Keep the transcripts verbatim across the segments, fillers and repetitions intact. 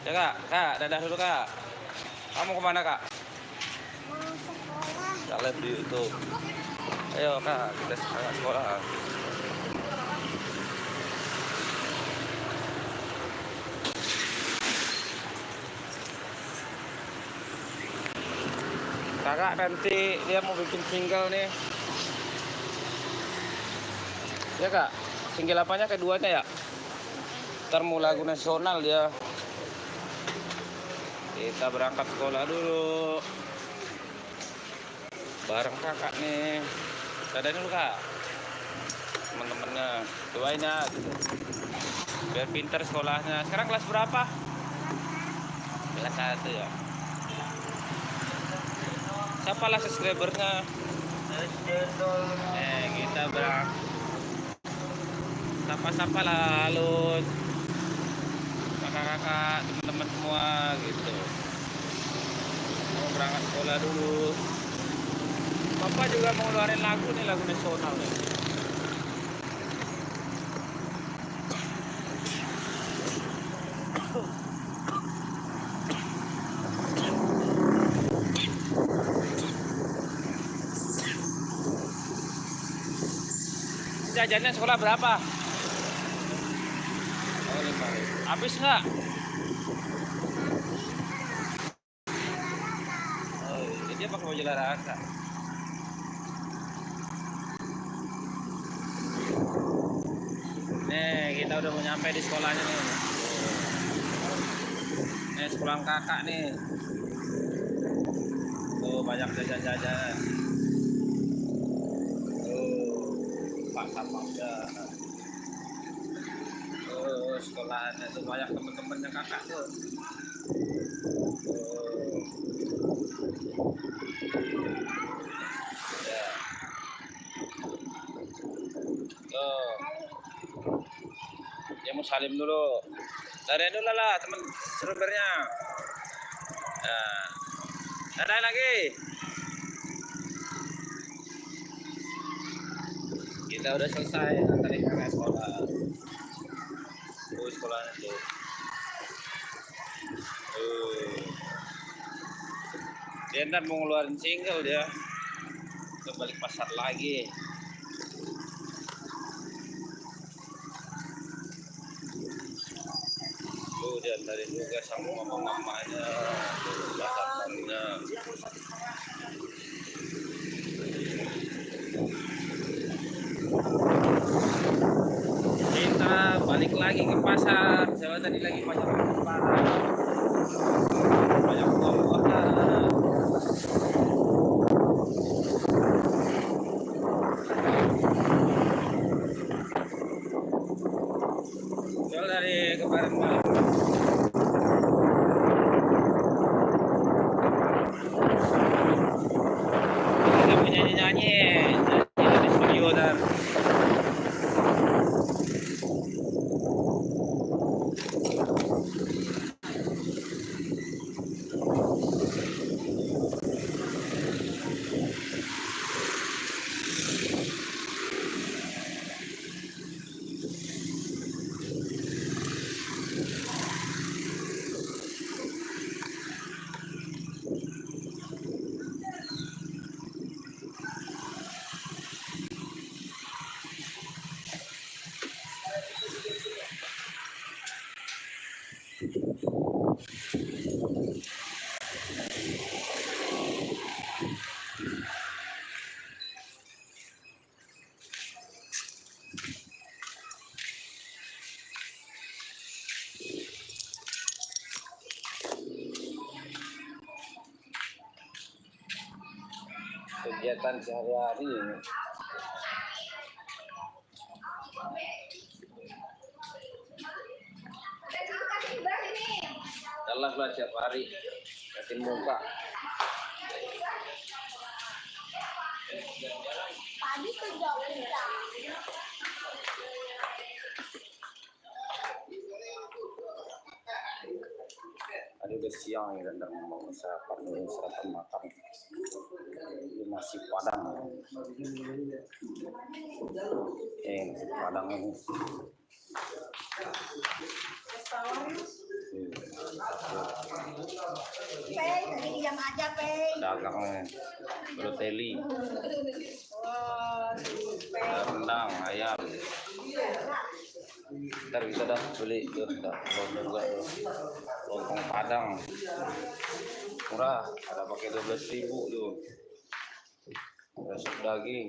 Ya, Kak. Kak, dadah dulu, Kak. Kamu kemana, Kak? Mau sekolah. Kak live di YouTube. Ayo, Kak, kita semangat sekolah. Kakak nanti dia mau bikin single nih. Ya, Kak? Single apanya, keduanya, ya? Ntar mau lagu nasional dia. Kita berangkat sekolah dulu. Bareng kakak nih. Dadah dulu, Kak. Teman-temannya. Doain ya, gitu. Biar pintar sekolahnya. Sekarang kelas berapa? Kelas satu ya. Siapalah subscribernya? Eh, kita berangkat. Sapa-sapa lah, halo. Kakak-kakak, teman-teman semua, gitu. Mau berangkat sekolah dulu. Bapak juga mau ngeluarin lagu nih, lagu nasional nih. Jajannya sekolah berapa? Oh, lima ribu. Habis nggak? Oh, iya, dia pakai baju olahraga. Nih, kita udah mau nyampe di sekolahnya nih. Nih, sekolahan kakak nih. Tuh, banyak jajan-jajan. Tuh, pak satpamnya. Oh, sekolahannya tuh banyak temen-temennya kakak tuh. Oh. Ya. Tuh. Dia mau salim dulu. Dari dulu lah, teman servernya. Nah, ada lagi. Kita udah selesai antarin kakak sekolah. Oh, sekolah itu. Oh. Dia ntar mau ngeluarin single dia. Ke balik pasar lagi. Tuh, diantarin juga sama mama-mamanya, sama satpamnya. Kita balik lagi ke pasar. Saya tadi lagi banyak barang. Banyak buah-buahan. Soal dari kemarin malam. Kita punya nyanyi, nyanyi di studio dan Kegiatan sehari-hari. Yalah lah, tiap hari yakin muka. Tadi udah siang ya, dan mau sarapan dulu, sarapan makan. Ini nasi Padang. Eh, nasi Padang ini. Hmm. Dagang ni. Balotelli. Ada rendang, ayam. Ntar kita dah beli tu, dah. Lontong juga tu. Lontong Padang. Murah, ada pakai dua belas ribu tu. Ada sup daging.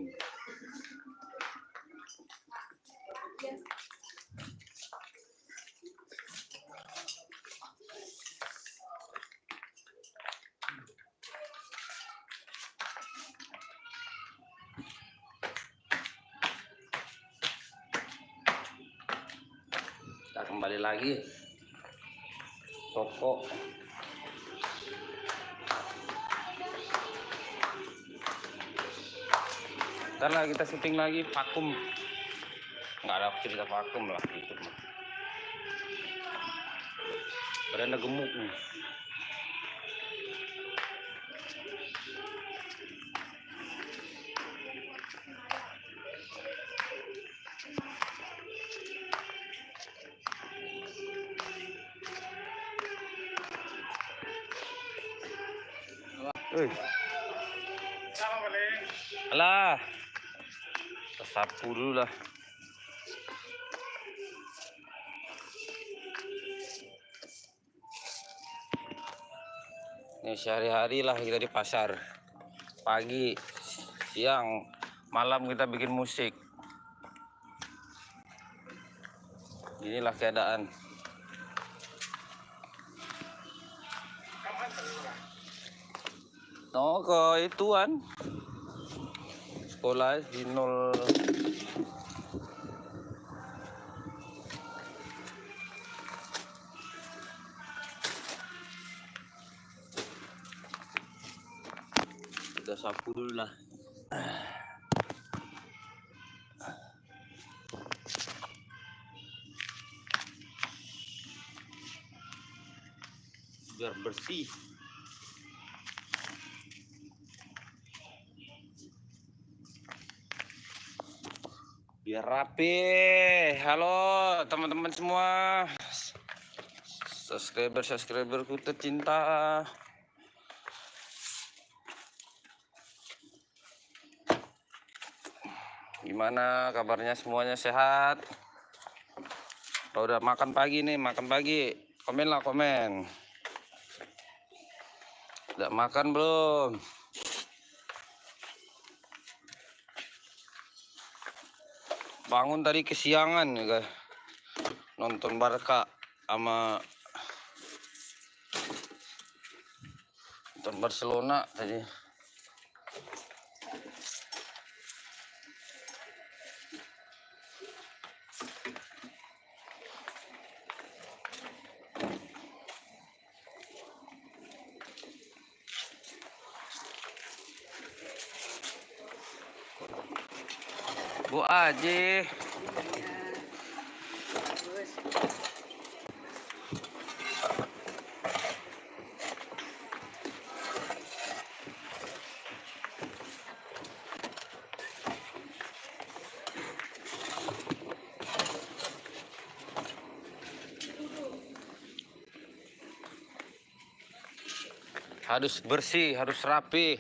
Kita kembali lagi toko. Ntar lah kita syuting lagi vakum. Nggak ada cerita vakum lah gitu. Badan udah gemuk nih. Oi. Alah. Tasapu dulu lah. Ini sehari-hari lah kita di pasar. Pagi, siang, malam kita bikin musik. Inilah keadaan. No, ke ituan. Sekolah di nol. Kita sapu dulu lah. Biar bersih. Biar rapi. Halo, teman-teman semua. Subscriber-subscriberku tercinta. Gimana kabarnya, semuanya sehat? Kalau udah makan pagi nih, makan pagi. Komen lah, komen. Udah makan belum? Bangun tadi kesiangan, ya, guys. Nonton Barca sama nonton Barcelona tadi. Bu Aji. Harus bersih, harus rapi.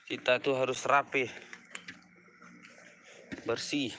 Kita tu harus rapi, bersih.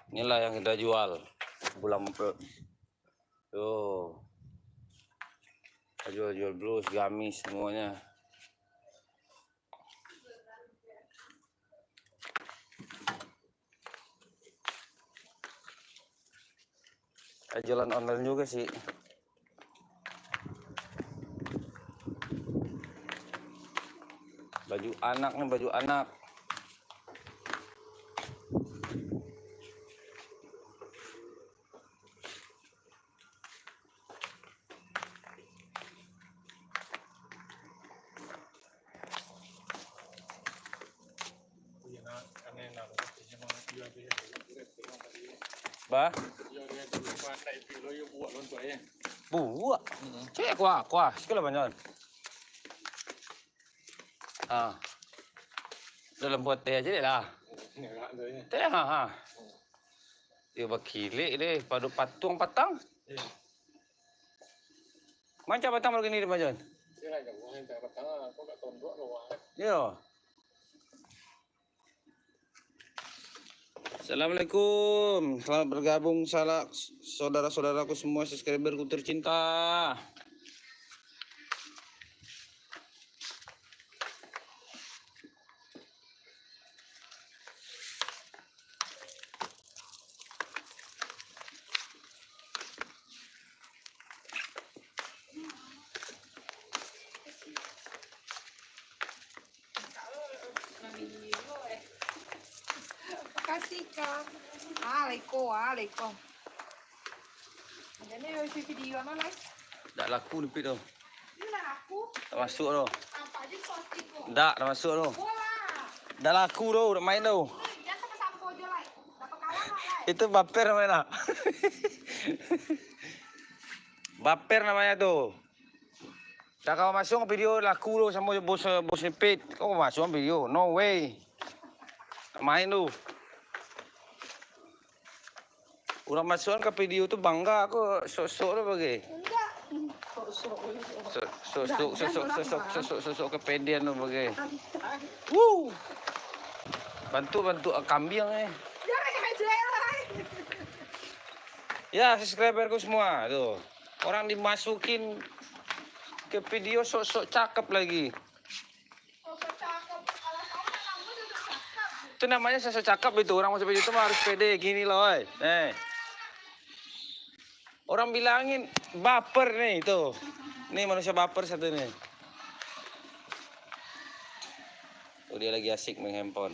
Inilah yang kita jual. Bulan, tuh. Kita jual-jual blus, gamis, semuanya. Eh, jualan online juga sih. Baju anak nih, baju anak. Ba? Buak. Cek kuah, kuah. Sikit lah banyak. Ha. Dalam buat teh aja deh lah. Teh, ha, ha. Dia bakilek deh, paduk patuang patang. Mancak patang baru gini deh, Majon. Iyo. Assalamualaikum. Selamat bergabung, salam saudara-saudaraku semua, subscriberku tercinta. Makasih, Kak. Ah, leko, ah, leko. Jadi, isi video no, lai. Dak laku nipik tu. Ini lah laku. Tak masuk tu. Nampak je posting kok. Dak, tak masuk tu. Bola. Dak laku tu, dak main tu. Ini, dia sama-sama je, lai. Dapat kawan, lai. Itu baper namanya, nak. Baper namanya tu. Dak kawa masuak video laku tu samo bos, bos nipik. Kau masuak video? No way. Main tu. Urang masuakan ka video tu bangga ko, sok-sok tu bagai. Enggak. Sok-sok, sok-sok, sok-sok, sok-sok, sok-sok, sok-sok ka pedian tu bagai. Wuh. Bantuk-bantuk kambiang, eh. Jangan kecil, lai. Ya, subscriberku semua tu. Orang dimasukin ke video sok-sok cakep lagi. Tu namanya sok-sok cakep itu. Orang masuk video tu mah harus pede gini loh, oi. Eh. Orang bilangin baper nih itu. Nih manusia baper satu nih. Oh, dia lagi asik main handphone.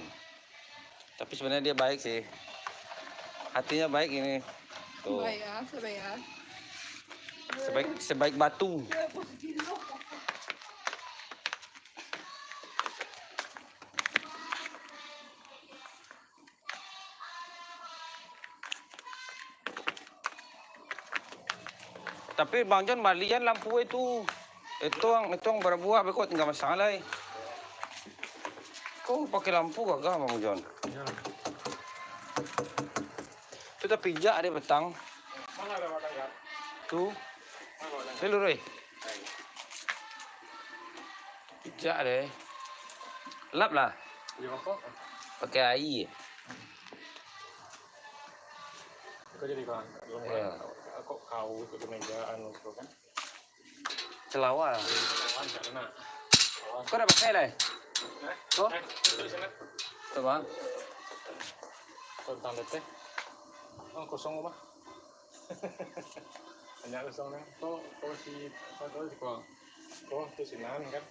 Tapi sebenarnya dia baik sih. Hatinya baik ini. Tuh. Baik ah, sebaik ah. Sebaik, sebaik batu. Tapi Bang Jon balian lampu itu. Itu ang, itu ang barabuah beko tinggal masang lai. Kau pakai lampu gagah Bang Jon. Ya. Tu tapijak deh petang. Mana ada batang, Kak? Tu. Mana batang? Ni lurus. Pijak deh. Lap lah. Iya, kok. Pakai air. Kau jadi kawan. Iya. Kok kau ikut meja anu tu kan? Celawa. Kawan tak kena. Kawan. Kau dah pakai lah? Eh? Kau? Eh, itu di sana. Tu, Bang. Kau tanda teh. Oh, kosong rumah. Banyak kosong ni. Kau, kau si, apa tu, si kau. Kau tu sinan kan?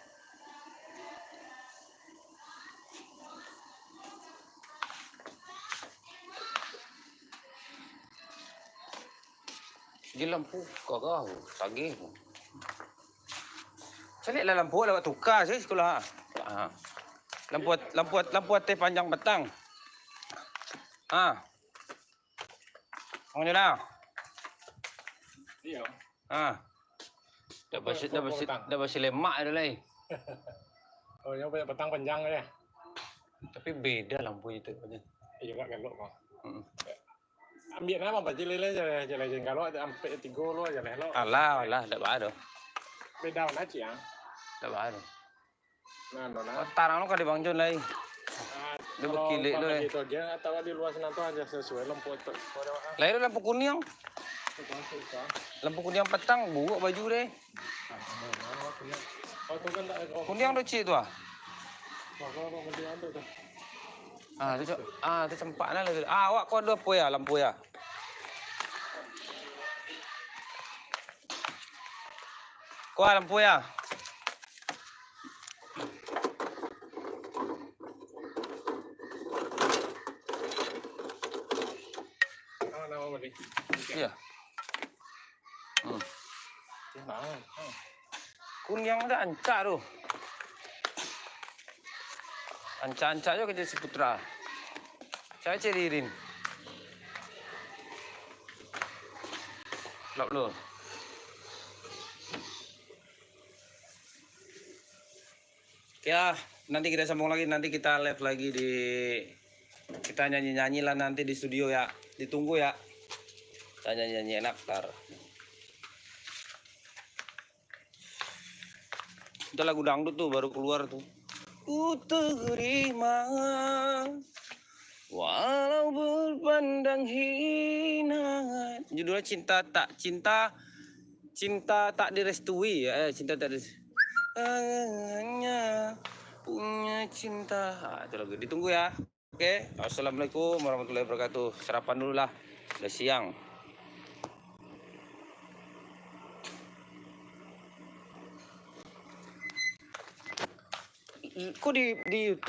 Di lampu kagak, sagih. Caliak lah lampu, lawak tukar sajo sikolah. Ha. Lampu, lampu, lampu ateh panjang patang. Ha. Mangkonyo lah. Iyo. Ha. Dak basi, dak basi, dak basi lemak tu lai. Oh, yang banyak patang panjang tu ya. Tapi beda lampu itu. Iyo, agak galok, Bang. Hmm. Ambiak nama, Pak? Jaleh-jaleh, jaleh-jaleh. Kalau ada ampek tigo lo, jaleh lo. Alah, alah, dak baa doh. Beda warna, Cik, ah. Dak baa doh. Nah, no, nah. Oh, tarang lo ka di Bang Jon lai. Ah, dia kalau berkilik lo, eh. Itu aja, atau di luar sana tu aja sesuai lampu itu. Lahir lampu kuning. Itu, itu. Lampu kuning petang, buak baju deh. Ah, no, no, no, kuning. Oh, tu kan tak, oh. Kuning tu, Cik, tu, ah. Wah, kalau lampu kuning tu, tu. Ah, tu, ah, tu campak nah lah tu. Ah, awak ko ado apo ya, lampu ya? Ko lampu ya? Iyo. Hmm. Kuniang tu rancak tu. Rancak-rancak juo kecek si Putra. Cari-cari Rin. Vlog dulu. Oke lah, nanti kita sambung lagi, nanti kita live lagi di, kita nyanyi-nyanyi lah nanti di studio ya. Ditunggu ya. Kita nyanyi-nyanyi enak, ntar. Itu lagu dangdut tuh baru keluar tuh. Ku terima walau berpandang hina. Judulnya Cinta Tak Cinta, Cinta Tak Direstui ya, eh, Cinta Tak Direstui. Hanya punya cinta. Ah, itu lagu. Ditunggu ya. Oke, assalamualaikum warahmatullahi wabarakatuh. Sarapan dulu lah, udah siang. Kok di, di YouTube